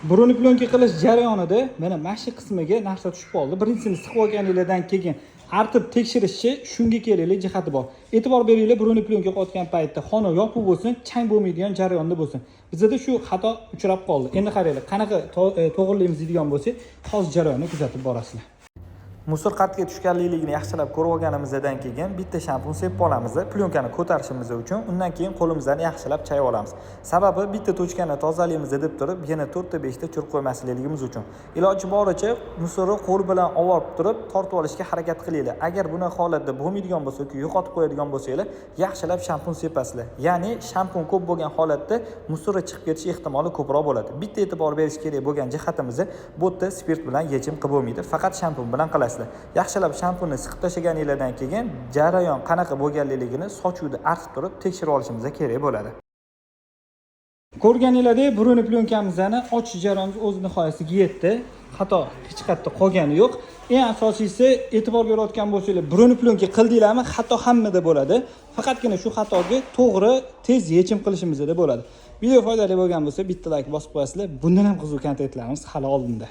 Бронеплёнка qilish jarayonida mana shu qismiga narsa tushib qoldi. Birinchisini siqib olganinglardan keyin artib tekshirishchi shunga kerakli jihati bor. E'tibor beringlar, бронеплёнка qilayotgan paytda xona yopiq bo'lsin, chang bo'lmaydigan jarayonda bo'lsin. Bizada shu xato uchrab qoldi. Endi qaranglar, qanaqa to'g'rilaymiz deydigan bo'lsak, hozir jarayonni kuzatib borasizlar. Мусор qatga tushganligini yaxshilab ko'rib olganimizdan keyin bitta shampun sepib olamiz plyonka ni ko'tarishimiz uchun. Undan keyin qo'limizni yaxshilab chayib olamiz. Sababi bitta точка ni tozalaymiz deb turib, yana to'rtta, beshta churib qo'ymasligimiz uchun. Iloji boricha мусор ni qo'l bilan olib turib, tortib olishga harakat qilinglar. Agar bunaqa holatda bo'lmaydigan bo'lsa yoki yo'qotib qo'yadigan bo'lsanglar, yaxshilab shampun sepasizlar. Ya'ni shampun ko'p bo'lgan holatda мусор i chiqib ketish ehtimoli ko'proq bo'ladi. Bitta e'tibor berish kerak bo'lgan jihatimiz, bu yerda spirt bilan yechim qilib bo'lmaydi, faqat shampun bilan qilasizlar. Yaxshilab shampunni siqib tashlaganinglardan keyin jarayon qanaqa bo'lganligini sochuvda artib turib tekshirib olishimiz kerak bo'ladi. Ko'rganinglardek, бронеплёнка mizni ochish jarayonimiz o'z nihoyasiga yetdi. Xato hech qayerda qolgani yo'q. Eng asosiysi, e'tibor berayotgan bo'lsanglar, бронеплёнка qildinglarmi, xato hammada bo'ladi. Faqatgina shu xatoga to'g'ri, tez yechim qilishimizda bo'ladi. Video foydali bo'lgan bo'lsa, bitta layk bosib qo'yasizlar. Bundan ham qiziq kontentlarimiz hali oldinda.